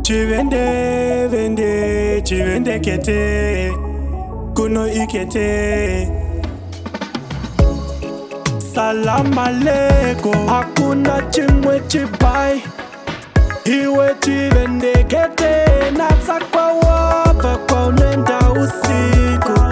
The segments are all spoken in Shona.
Chivende vende chivendekete kuno ikete. Salam aleko, hakuna chimwe chibai. Iwe chivendekete, natsakwa wabva kwaunoenda usiku.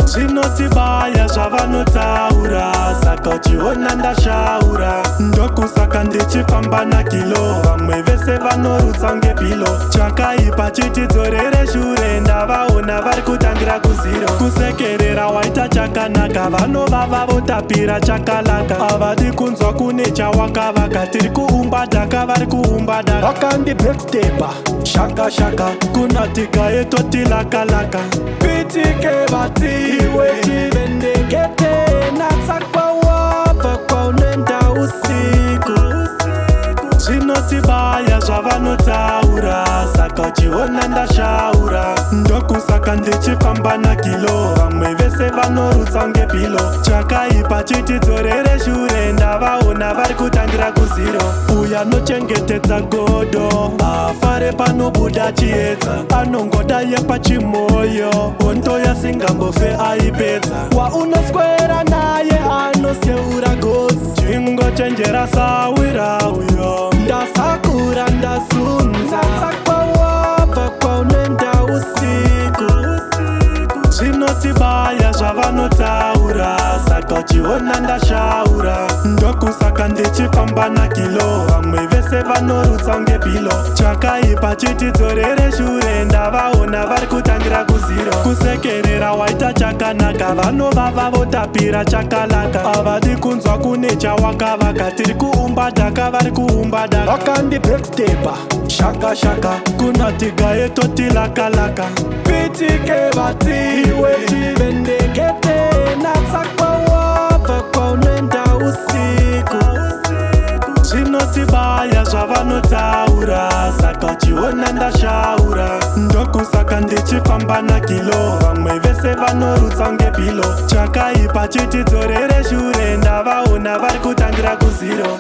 Zvinotibaya zvavanotaura, saka uchiona ndashaura. Ndokusaka ndichifamba nakilo, vamwe vese vanorutsa ngebhilo. Chakaipa chitidzorere shure, ndavaona vari kutangira kuziro. Kusekerera waita chakanaka, vanovava votapira chakalaka. Havadi kunzwa kune chawakavaka, tiri kuumba dhaka, vari kuumba dhaka. Vakandi backstepa shaka shaka, kunatika yetotilakalaka. Pitike vati iwe chivendekete, natsakwa wabva kwaunoenda usiku. Zvinotibaya zvavanotaura, saka uchiona ndashaura. Ndokusaka ndichifamba nakilo, vamwe vese vanorutsa ngebhilo. Chakaipa chitidzorere shure, ndavaona vari kutangira kuziro. Uyo anochengetedza godo afare panobuda chiedza, anongoda yepachimoyo, hondo yasingambofe aipedza. Waunoswera naye anoseura gozi, chingochenjera sawira uyo. Ndasakura ndasunza, tsakwa wabva kwaunoenda usiku. Zvinotibaya zvavanotaura, saka uchiona ndashaura. Ndokusaka ndichifamba nakilo, vamwe vese vanorutsa ngebhilo. Chakaipa chitidzorere shure, ndavaona vari kutangira kuziro. Kusekerera waita chakanaka, vanovava votapira chakalaka. Havadi kunzwa kune chawakavaka, tiri kuumba dhaka, vari kuumba dhaka. Vakandi backstepa shaka shaka, kunatika yetotilakalaka. Pitike vati iwe chivendekete, natsakwa wabva kwaunoenda usiku. Zvinotibaya zvavanotaura, saka uchiona ndashaura. Ndokusaka ndichifamba nakilo, vamwe vese vanorutsa ngebhilo. Chakaipa chitidzorere shure, ndavaona vari kutangira kuziro.